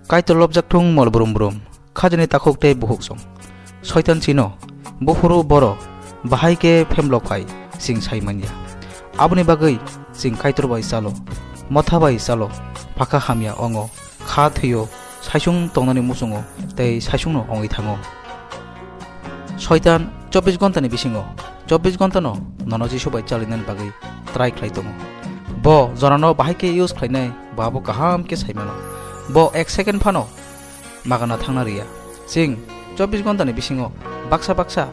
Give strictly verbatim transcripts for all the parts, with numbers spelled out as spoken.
Kaitor lobjak thung mol brum brum, khajani takhuk tei bukhuk song. Soitan chino, buphuru boro, bahai khe phemlok phai, chwng sai manya. Aboni bagwi chwng Kaitor bai chalo, motha bai chalo, phakha hamya ongo, kha thwio, saisung tongnani muchungo tei saisungno ongwi thango. Soitan chobbish ghontani bisingo chobbish ghontano nono Jisu bai chalinani bagwi try khlai tongo. Bo jorano bahai khe use khlainai, bo abo kaham khe sai mano. Bo ek second phano magana thangna riya. Chwng chobbish ghontani bisingo baksa baksa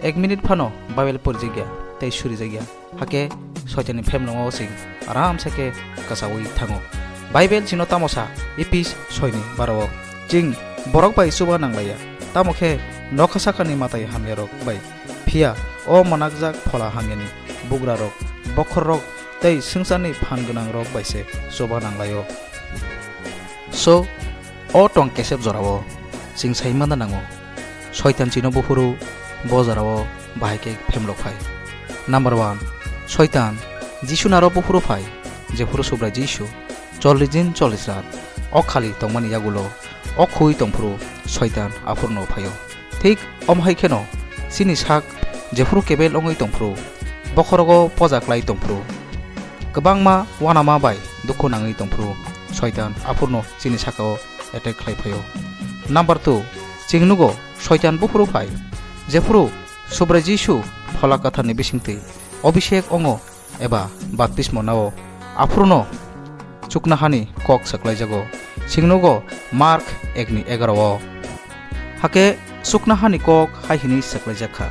ek minute phano Bible porijakya tei surijakya. Hakhe Soitanni phemlongo chwng aramsa khe kwchaui thango. Bible chino tamo sa? Ephes soini baro o, chwng borok bai chuba nanglaiya, tamo khe nokha sakani matai hamyarok bai, phiya o mwnakjak phola hamyani bugrarok, bokhorrok tei swngcharni phan gwnangrok bai se chuba nanglaio. So, o tong kesep jorao chwng sai manna nango, Soitan chino buphuru bo jorao bahai khe phemlok phai. Number one, Soitan Jisu naro buphuru phai, jephuru Subrai Jisu chollish din chollish rat o khali tongmani yagulo o khui tongphuru Soitan aphurno phaio. Thik omo hai kheno chini sak jephuru kebel wngwi tongphuru, bokhorogo poja klai tongphuru, kwbangma uanama bai dukhu nangwi tongphuru, Soitan aphurno chini sakao attack khlai phaio. Number two, chwng nugo Soitan buphuru phai, jephuru Subrai Jisu Phola Kwtharni bisingtwi obisek ongo eba baptismo nao, aphurno chuknohani kok saklaijago. Chwng nugo Mark ekni egarao. Hakhe chuknohani kok hai hwnwi saklaijak kha,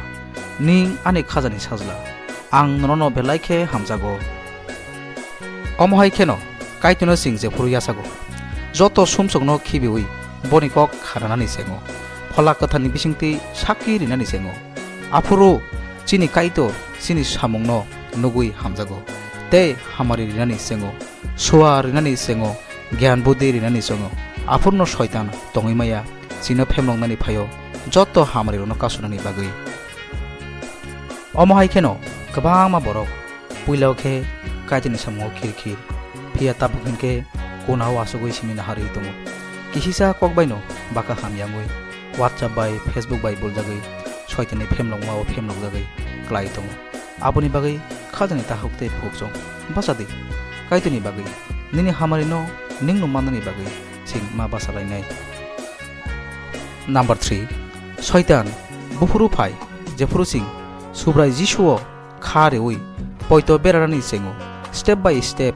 "Ning ani khajani sajla, ang nono belai khe hamjago." Omo hai kheno Kaitorno chwng jephuru yachago, joto sumsokno khibiui boni kok khananani chengo, Phola Kwtharni bisingtwi sakki rinani chengo. Aphuru chini Kaitor chini samungno nugui hamjago tei hamari rinani chengo, sua rinani chengo, gyan buddhi rinani chengo. Aphurno Soitan tongwi maya, chino phemloknani phaio, joto hamarirokno kasunani bagwi. Omo hai kheno kwbangma borok puilao khe Kaitorni samungo khir khir, phiya tabuk hinkhe kunao achugwi simi naharwi tongo. Kisisa kok baino baka hamya wngwi WhatsApp bai, Facebook bai buljagwi Soitanni phemlokmao phemlokjagwi klai tongo. Aboni bagwi khajani takhuk tei bukhuk chwng bachadi. Kaitorni bagwi, nini hamarino nwngno mannani bagwi chwng ma bachalainai. Number three, Soitan buphuru phai, jephuru chwng Subrai Jisuo kha reui poito berarani chengo, step by step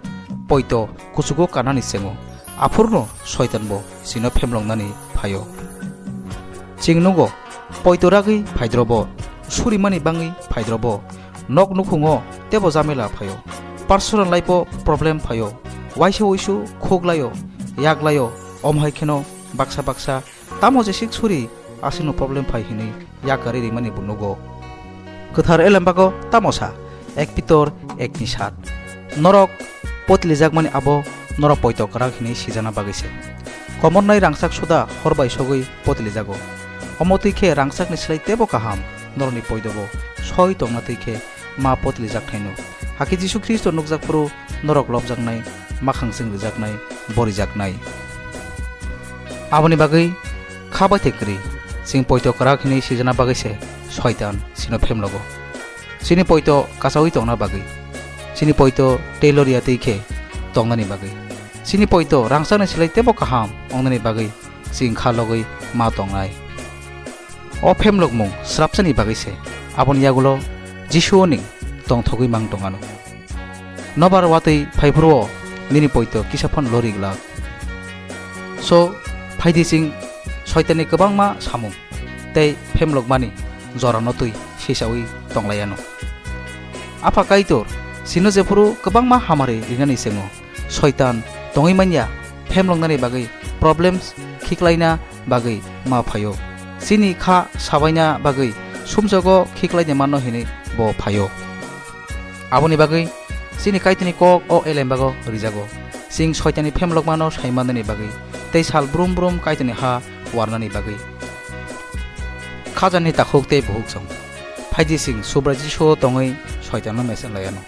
poito kuchugo kanani chengo, aphurno Soitan bo chino phemloknani phaio. Chwng nugo, poito ragwi phaidrobo, surimani bangwi phaidrobo, nok nukhungo tebo jamela phaio, personal life-o problem phaio, waisa wuisu khuklaio, yaklaio, omo hai kheno baksa baksa tamo jesik suri aswkno problem phai hwnwi yakarwi rimani bo nugo. Kwthar elembago tamo sa, Ek Pitor ekni sat, "Norok potilijakmani abo norok poito kwrak hwnwi sijana bagwi se. Komornai rangchak suda hor bai sogwi potilijago. Omo twi khe rangchakni slai tebo kaham norokni poitobo soi tongna twi khe ma potilijak thaino. Hakhe Jisu Khristo nukjak phuru norok lobjaknai, makhang chwng rijaknai, borijaknai." Aboni bagwi kha bai thai kwrwi, chwng poito kwrak hwnwi sijana bagwi se Soitan chino phemlogo. Chini poito kachaui tongna bagwi, chini poito tei loria twi khe tongnani bagwi, chini poito rangchakni slai tebo kaham wngnani bagwi chwng kha logwi ma tongnai. O phemlokmung srapsani bagwi se, aboni yagulo Jisuo ning tongthogwi mang tongano. Nobar watwi phaiphuru-o nini poito kisa phano lori glak. So, phaidi chwng Soitanni kwbangma samung tei phemlokmani jorano twi sisaui tonglaiano. Apha Kaitor, chino jephuru kwbangma hamari rinani chengo, Soitan tongwi manya, phemloknani bagwi, problems khiklaina bagwi ma phaio. Chini kha sabaina bagwi sumsogo khiklaide mano hinwi bo phaio. Aboni bagwi chini Kaitorni kok o elembago rijago. Chwng Soitanni phemlokmano sai mannani bagwi tei sal brum brum Kaitorni ha warnani bagwi. Khajani takhuk tei bukhuk chwng. Phaidi chwng Subrai Jisuo tongwi Soitanno mesen laiano.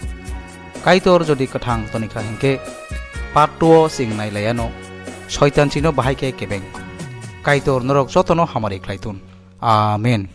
Kaitor jodi kwthang tonikha hinkhe, part two o chwng nai laiano. Soitan chino bahai khe kebeng. Kaitor norok jotono hamari khlai thun. Amen.